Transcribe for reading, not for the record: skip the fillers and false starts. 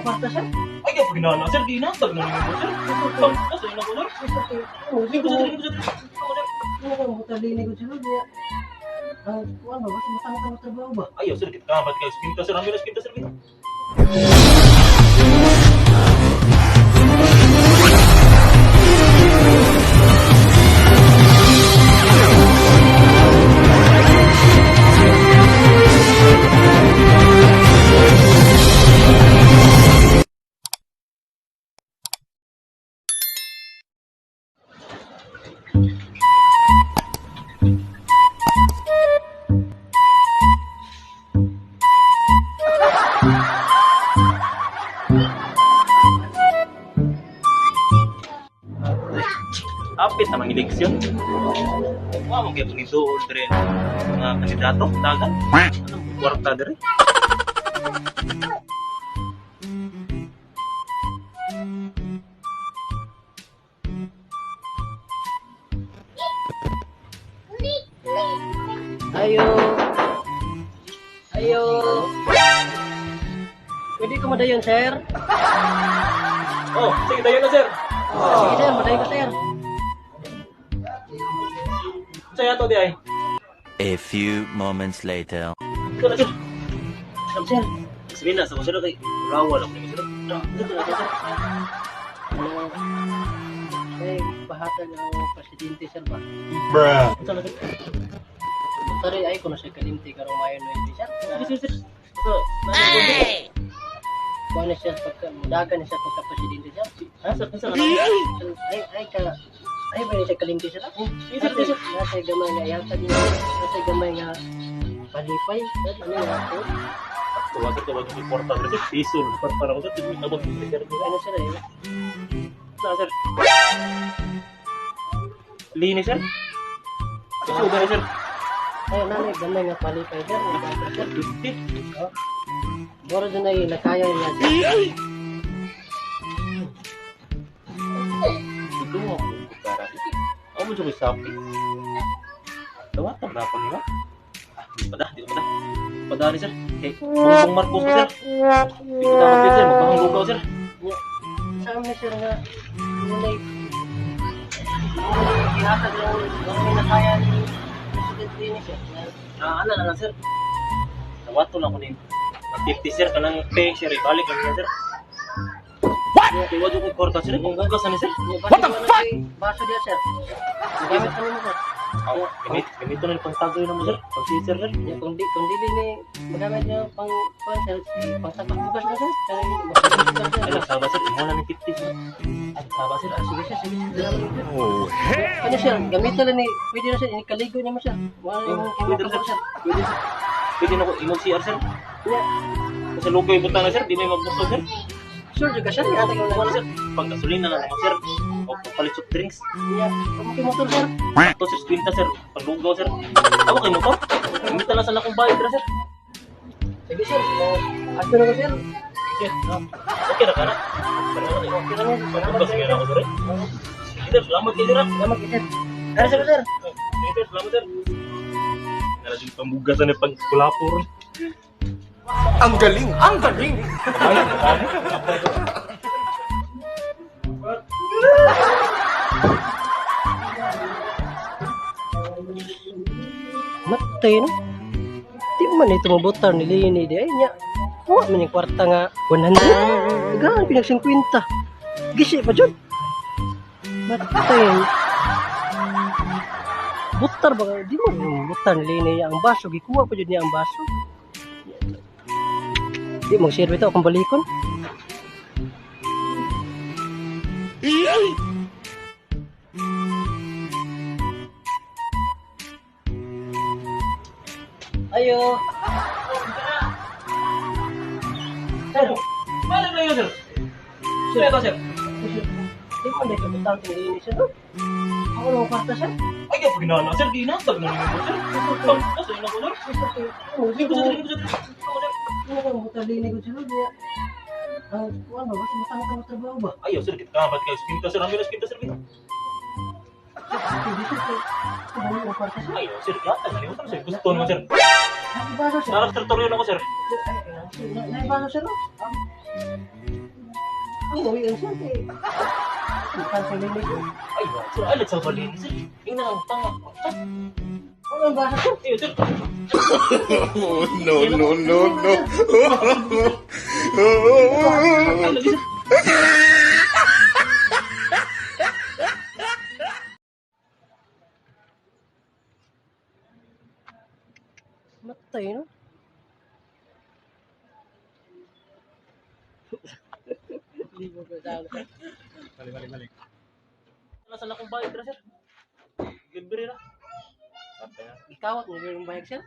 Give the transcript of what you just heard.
akong kwarta, sir. Ay, kapag ginana, sir, ginatag na ninyo, sir. Pagkas, ay nako, sir. Libo sa libo sa sir. Ano ka, matalini ko sila. Kaya, ang kuwan ba, basta matang ka trabaho ba? Ayaw, sir, kita ka, ba't kayo skinta, sir? Ambil skinta, sir, kita. Apit namang eleksyon. Wa mo kay pangituon dre mga kandidato dagan. Anong kwarta dre? Ayo. Ayo. Pwede ko madayon, sir? Oh, sige tayo na, sir. Sige, sir. Madayon ko, sir. Saya to di ay. A few moments later. Ito na, sir. Sir, sir. Sabihin na sa ko, sir, kay rawal ako ni sir. Dito na, sir. Ano, eh, bahatag ang presidente, sir ba? Ito na, sir. Tari, ay ko na siya kalimti karong Mayo 9, sir. Sige, sir, sir. Ito, Kuha na siya pagka, mudagan na siya pagka presidente, sir. Ha, sir, sir. Ay, ay, ka, ay, ba siya kalimti, sir? Sige, sir, sir. Nasa gamay nga ihatag niya, nasa gamay nga palipay, sir, ano nga ako? Tuwa, sir, tuwa yung kwarta dre, sir. Piso, kwarta na ko, sir. Tignan mo, sir. Ano, sir, eh? Na, sir. Linis, sir. Ito, ba, sir? Ay, nanay, gamay nga palipay, sir, mudagan, sir. 50. Oh. Boro dyan ay nakaya niya, sir. Ito mo ako kara. Ako mo siya sapi. Dawatan na ako nila. Ah, di pa da, di pa da. Padali, sir. Kay Bongbong Marcos ko, sir. Di ko dapat sir, magbahang lugaw, sir. Nya, sa amin, sir, nga, yun ay, yun ay ihatag lang, gamay nakaya ni President Lini, sir. Ah, ana na lang, sir. Dawato lang ako ni 50, sir, kanang pay, sir, ibalik lang niya, sir. What? Kay wala ko kwarta, sir. Kung gagas ni sir. What the fuck? Baso diya, sir. Gamit ano mo, sir? Ah, gamit, gamit na pang tagoy na mo, sir. Pang sir, sir. Ya, kung dili ni magamit niya pang pang sir, pang sakot bugas na sir. Kaya bugas sir. Ay, saba, sir. Imo na ni 50, sir. Ay, saba, sir. Ah, sige sir, sige sir. Oh, hell. Ano sir, gamitan lang ni pwede na sir, inikaligo niya mo sir. Wala yung Pwede na, sir. Pwede, sir. Pwede na ko imong CR, sir. Ya, Kasi lugoy butang na, sir. Di may magbukso, sir. sure juga sir, ihatag mo Wala, lang sir. Pang gasolina na lang, sir. O palit soft drinks. Ya, kung motor sir. Ito, sir, 50, sir. Panglugaw, sir. Ako kay motor. Gamitan lang sa akong bayad, sir. Sige sir, ato na ko sir. Sige. Okay na ka na. Okay na mo. Salamat Salamat sir. ako, sir. Sige, sir. Salamat kayo, sir. Salamat sir. Ara sir, sir. Sige, sir. Salamat, sir. Nalasin pambugasan ng pagkulapor. Ang galing! Ang galing! Matay no. Di man ito mabutar ni Lini di ay niya. Kuha man yung kwarta nga 100. Gaan pinag 50. Gisi pa jud. Matay. Butar ba di mo butar ni Lini ang baso gikuha pa jud niya ang baso. Di mo share ito akong balikon. Ayo. Sir, balik na yun, sir. Sir, ito, sir. Di man dito butar ni Lini sir. No? Ako lang ang kwarta sir. Ay, kapag ginana, sir. Ginatag na ninyo, sir. Pagkas, ay nako, sir. Libo, sir. Libo, sir. Ano ka butar Lini ko sir? Diya. Ang kuwan ba basta matang ka trabaho ba? Ayaw, sir. Kita ka, ba't kayo skinta, sir? Ambil skinta, sir. Hindi sir, kay kabalo ang kwarta sir. Ayaw, sir. Ginatag na ninyo, sir. Gusto naman, sir. Naibasa sir. Narap, sir. Toryo na ko, sir. Ay, naibasa sir. No? Ang bawi ang sir kay. Bukan sa linig. Ay, sir, ay, sa balin, sir. Ingnan ang tanga. Sir, Ano ang basa, sir? eh, sir. Oh, no, no, no, no. Ay, lagi, sir. Matay, no? Hindi mo ba sana? Balik, balik, balik. Wala sa lakong bayad, sir. Libre ra. Patay na. Ikawat mo yung bayag, sir?